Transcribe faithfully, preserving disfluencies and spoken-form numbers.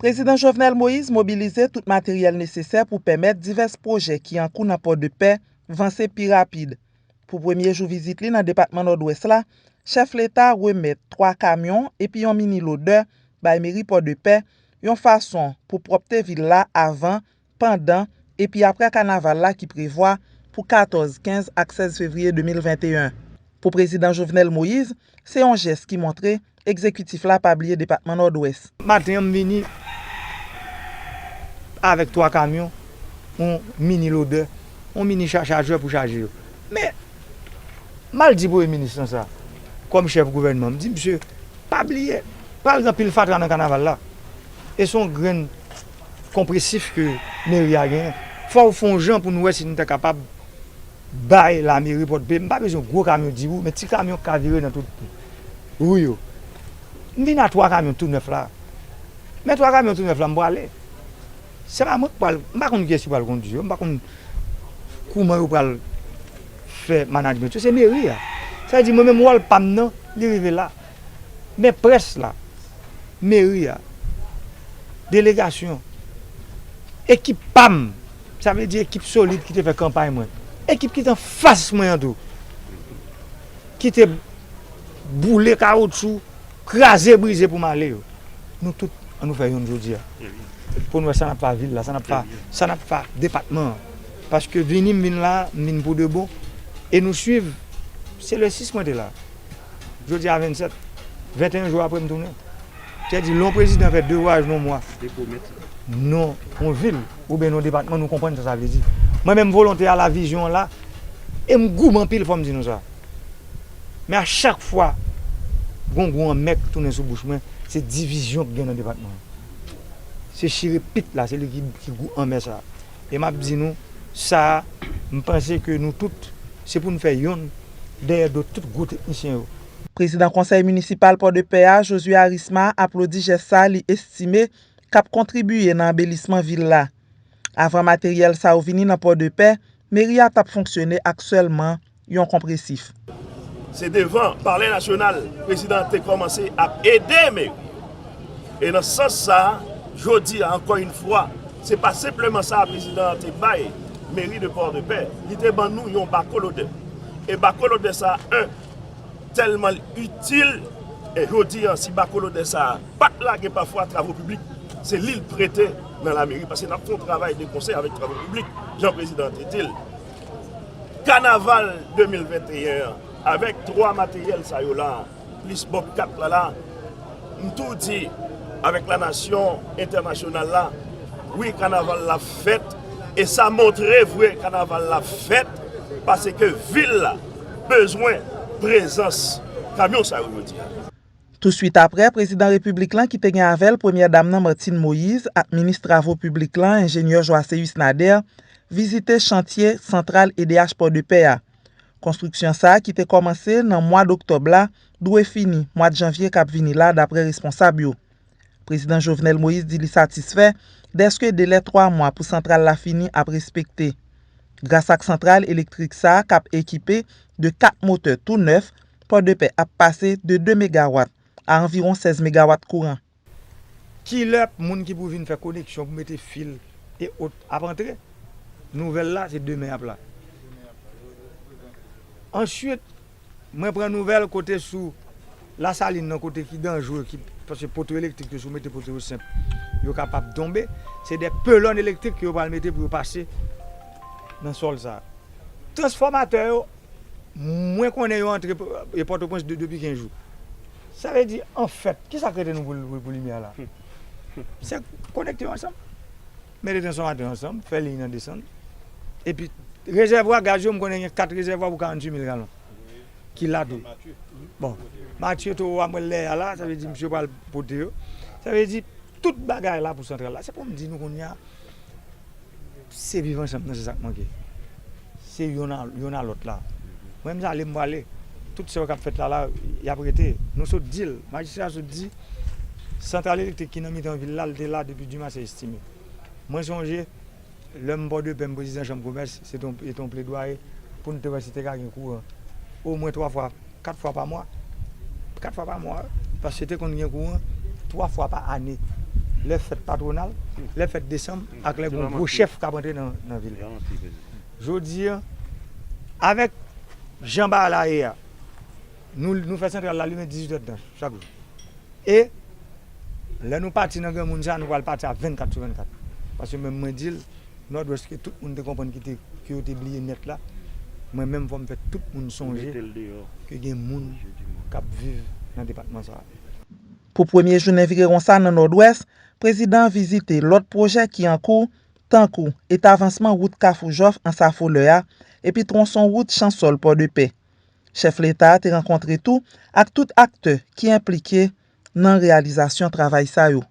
Prezidan Jovenel Moïse mobilize tout materyèl nesesè pou pèmèt divès pwojè ki an kou nan Pòdepè vanse pi rapid. Pou premye jou vizit li nan depatman Nòdwès la, chèf leta remèt twa kamyon epi yon mini lodè bay meri Pòdepè, yon fason pou pwòpte vil la avan, pandan epi aprè kanaval la ki prevwa pou katòz, kenz ak sèz fevriye de mil venteyen. Pou prezidan Jovenel Moïse, se yon jès ki montre egzekitif la pa bliye depatman Nòdwès. Maten an, m vini avèk twa kamyon, yon mini lodè, yon mini cha-, chajè pou chaje yo. Men, m al di premye minis lan sa, kòm chèf gouvènman, m di, "Misye, pa bliye, pa al gen anpil fatra nan kanaval la." E se yon grenn konpresif ke meri a genyen. Fò w fè yon jan pou nou wè si nou ta kapab bay lameri Pòdepè. M pa bezwen gwo kamyon di wou, men ti kamyon k ka vire nan tout ri yo. M vin a twa kamyon tou nèf la. Men twa kamyon tou nèf la, m prale. Se pa mwen k pral, m pa konn kiyès ki pral kondui yo, m pa konn kouman yo pral fè management yo, se meri a. Sa vle di mwen menm wòl pa m nan, li rive la. Men près la, meri a, delegasyon, ekip pa m, sa vle di ekip solid ki te fè kanpay mwen, ekip ki te anfas mwen an tou, ki te boule kawotchou, kraze brize pou m ale yo. Nou tout, an nou fè yonn jodi a. Pou n wè sa n ap fè a vil la, sa n ap fè, sa n ap fè a depatman an. Paske vini m vin la, m vin pou de bon. E nou swiv, se le sis mwen te la. Jodi a vennsèt, venteyen jou apre m tounen. Sa vle di lè yon prezidan fè de vwayaj nan yon mwa, nan yon vil oubyen nan yon depatman, nou konprann sa sa vle di. Mwen menm volonte a la, vizyon an la, e m goumen anpil, fò m di nou sa. Men a chak fwa, gwongwon an mèk tounen sou bouch mwen, se divizyon k gen nan depatman an. Se chire pit la, se li ki, ki gou anmè sa. E m ap di nou, sa a, m panse ke nou tout, se pou n fè yonn dèyè do tout gwo teknisyen yo. Prezidan konsèy minisipal Pòdepè a, Josué Arisma, aplodi jès sa li estime k ap kontribiye nan anbelisman vil la. Avan materyèl sa yo vini nan Pòdepè, meri a t ap fonksyone ak sèlman yon konpresif. Se devan Palè Nasyonal prezidan an te kòmanse ap ede meri. E nan sans sa a, jodi a, ankò yon fwa, se pa senpleman sa prezidan an te bay meri de Pòdepè, li te ban nou yon bako lodè. E bako lodè sa a, en, tèlman l itil, e jodi a, si bako lodè sa a pa t la, gen pafwa travo piblik, se li l prete nan lameri, paske n ap fè yon travay de konsè avèk travo piblik, jan prezidan an te di l. Kanaval de mil venteyen an, avèk twa materyèl sa yo la, plis Bobcat la la, m tou di avèk lanasyon entènasyonal la, wi, kanaval la fèt, e sa montre vre kanaval la fèt, paske vil la bezwen prezans kamyon sa yo jodi a. Touswit aprè, prezidan repiblik lan ki te gen avè l premyè dam nan Martine Moïse ak minis travo piblik lan, enjenyè Joasséus Nader, vizite chantye santral E D H Pòdepè a. Konstriksyon sa a ki te kòmanse nan mwa doktòb la dwe fini mwa janvye k ap vini la, daprè responsab yo. Prezidan Jovenel Moïse di li satisfè dèske delè twa mwa pou santral la fini ap respekte. Gras ak santral elektrik sa a k ap ekipe de kat motè tou nèf, Pòdepè ap pase de de megawat a anviwon sèz megawat kouran. Kilè moun ki pou vin fè koneksyon pou mete fil e ot ap antre? Nouvèl la, se demen y ap la. Answit, mwen pran nouvèl kote sou Lasalin nan, kote ki danjre, ki, paske poto elektrik yo, si w mete poto yo senp, yo kapab tonbe. Se de pilòn elektrik ke yo pral mete pou yo pase nan sòl sa a. Transfòmatè yo, mwen konnen yo antre, e, Pòtoprens de-, depi kenz jou. Sa vle di, anfèt, kisa k rete nou pou, pou, pou limyè a la? Se konekte yo ansanm. Mete transfòmatè yo ansanm, fè liy nan desann. Epi, rezèvwa gaz yo, m konnen gen kat rezèvwa pou karanntuit mil galon ki la tou. Bon, Matye Towo a, mwen lè a la, sa vle di misye pral pote yo. Sa vle di, tout bagay la pou santral la. Se pou m di nou kounye a, se viv ansanm nan, se sa k manke. Se yonn a, yonn a lòt la. Mwen, m sa ale, m prale. Tout sa yo k ap fèt la, la, y ap rete. Nou sot di l. Majistra sot di, santral elektrik ki nan mitan vil la, l te la depi Dumarsais Estimé. Mwen sonje, lè m Pòdepè, m prezidan chanm komès, se te yon, se te yon pledwaye pou n te wè si te ka gen kouran. Omwen twa fwa, kat fwa pa mwa. Kat fwa pa mwa, paske te konn gen kouran twa fwa pa ane. lè fèt patwonal, lè fèt desanm, ak lè gen gwo chèf k ap antre nan, nan vil. Jodi a, avèk jan bagay la ye a, nou, nou fè santral la limen dizuit èdtan chak jou. E lè nou pati nan granmoun sa, nou pral pati a vennkat sou vennkat. Paske menm mwen di l, Nòdwès ke tout moun te konprann ki te, ke yo te bliye nèt la, mwen menm fò m fè tout moun sonje ke gen moun k ap viv nan depatman sa a. Pou premye jounen vire won sa nan Nòdwès, prezidan an vizite lòt pwojè ki an kou, tankou eta avansman wout Kafou Jòf Anse Affoleur a, epi twonson wout Chansòl Pòdepè. Chèf Leta a te rankontre tou ak tout aktè ki enplike nan reyalizasyon travay sa yo.